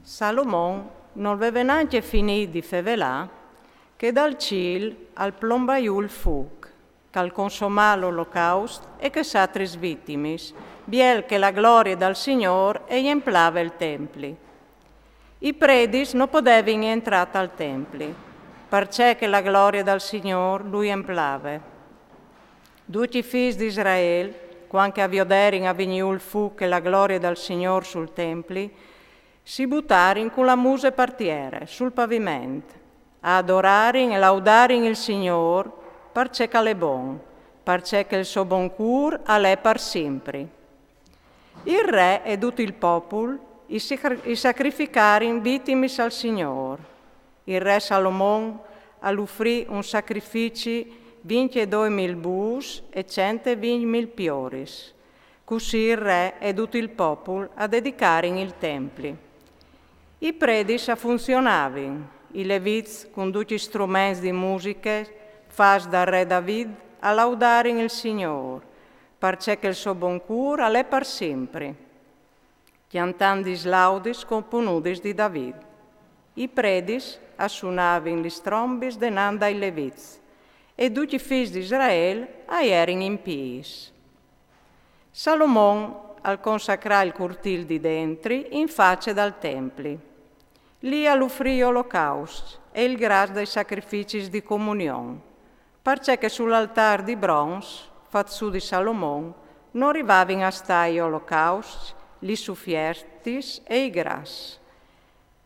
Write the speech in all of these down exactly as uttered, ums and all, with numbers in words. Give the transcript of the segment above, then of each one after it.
Salomon nol veve nancje finît di fevelâ, che dal cîl al plombe jù il fûc, che al consome l'olocaust e chês altris vitimis, biel che la glorie dal Signôr e jemplave il templi. I predis no podevin jentrâ tal templi, parcè che la glorie dal Signôr lu jemplave. Ducj i fîs di Israel, cuant che a vioderin a vignî jù il fûc e la glorie dal Signôr sul templi, si butarin cu la muse par tiere, sul paviment, a adorarin e laudarin il Signôr, parcè che al è bon, parcè che il so bon cûr al è par simpri. Il re e dut il popul i sacri-, i sacrificarin vitimis al Signôr. Il re Salomon al ufrì un sacrifici vincjedoi mil bûs e cent e vincj mil pioris. Cussì il re e dut il popul a dedicarin il templi. I predis a funzionavin, i levits cun ducj i struments di musiche fats dal re David a laudarin il Signôr, parcè che il so bon cûr al è par simpri, cjantant lis laudis componudis di David. I predis a sunavin lis trombis denant dai levits, e ducj i fîs di Israel a jerin in pîts. Salomon al consacrà il curtîl di dentri in face dal templi. Li al ufrì i olocausts e il gras dai sacrificis di comunion, parcè che sul altâr di bronç, fat sù di Salomon, no rivavin a stâi i olocausts, lis ufiestis e i gras.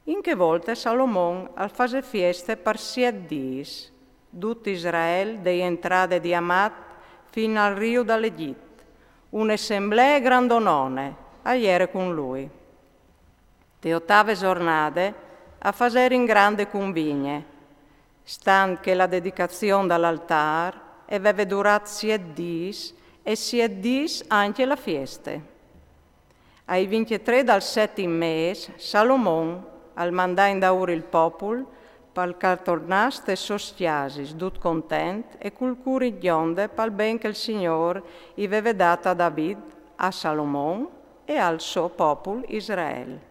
In chê volte Salomon al fasè fieste par siet dîs, dut Israel de jentrade di Amat fin al riu dal Egjit, une assemblee grandonone a jere cun lui. Te otave zornade a faserin grande cunvigne, stant che la dedicazion dal altâr e veve durât siet dîs e siet dîs ancje la fieste. Ai vincjetrê dal setim mês, Salomon al mandà indaûr il popul par che al tornàs tes sôs cjasis dut content e cul cûr in gjonde pal ben che il Signôr i veve dât a David, a Salomon e al so popul Israel.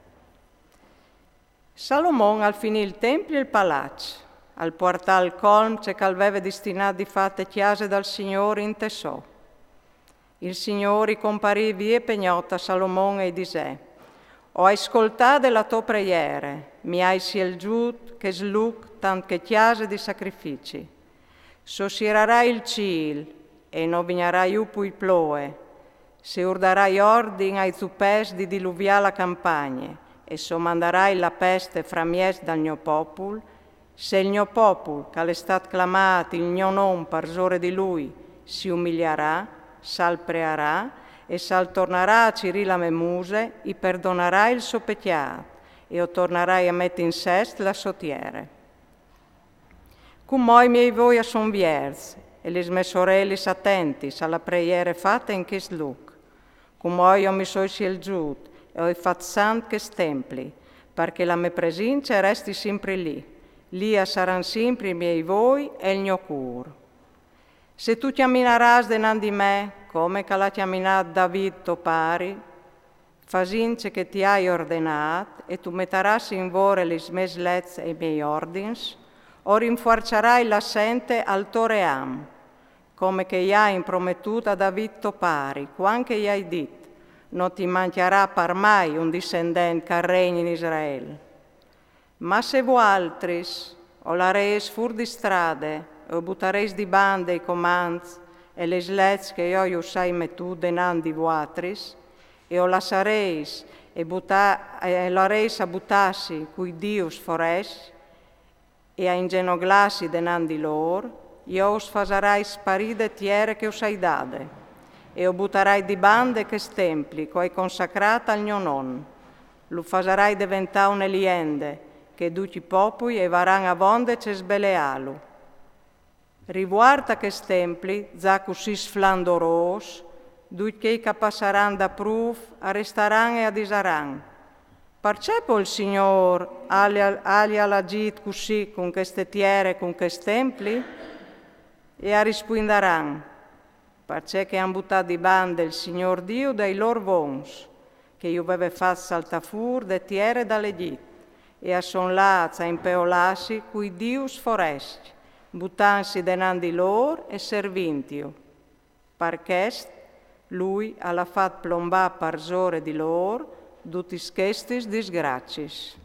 Salomon al finì il templi e il palaç, al puartà al colm ce che al veve destinât di fâ te cjase dal Signôr inte sô. Il Signôr i comparì vie pe gnot a Salomon e i disè: O ai scoltade la tô preiere, mi ai sielzût chest lûc tant che cjase di sacrifici. Se o sierarai il cîl e no vignarà jù plui ploie, se o darai ordin ai zupets di diluviâ la campagne e se o mandarai la peste framieç dal gno popul, se il gno popul, che al è stât clamât il gno non parsore di lui, si umiliarà, s'al prearà e s'al tornarà a cirî la mê muse, i perdonarai il so pecjât e o tornarai a meti in sest la sô tiere. Cumò i miei voi a son vierts e lis mês orelis atentis a la preiere fate in chest lûc. Cumò jo mi soi sielzût e o ai fat sant chest templi, par che la mê presince e resti simpri li. Li a saran simpri i miei voi e il gno cûr. Se tu cjaminarâs denant di me, come che al à cjaminât David to pari, fasint ce che ti ai ordenât, e tu metarâs in vore lis mês leçs e i miei ordins, o rinfuarçarai la sente al to ream, come che i ai imprometût a David to pari, cuant che i ai dit: No ti mancjarà par mai un dissendent che al regni in Israel. Ma se vualtris o larês fûr di strade e o butarês di bande i comants e lis leçs che jo us ai metût denant di vuatris, e o lassarês e buta-, e o larês a butâsi cui dius forescj e a ingenoglâsi denant di lôr, jo us fasarai sparî de tiere che us ai dade, e o butarai di bande chest templi che o ai consacrât al gno non. Lu fasarai deventâ une liende, che ducj i popui e varan avonde ce sbeleâlu. Rivuart a chest templi, za cussì sflandorôs, ducj chei che a passaran daprûf a restaran e a disaran: Parcè po il Signôr al, al, al à agjît cussì cun cheste tiere e cun chest templi? E a rispuindaran: Parcè che a àn butât di bande il Signôr Diu dai lôr vons, che ju veve fat saltâ fûr de tiere dal Egjit. E a son lâts a impeolâsi cui dius forescj, butantsi denant di lôr e servintiu. Par chest lui al à fat plombâ parsore di lôr dutis chestis disgraciis.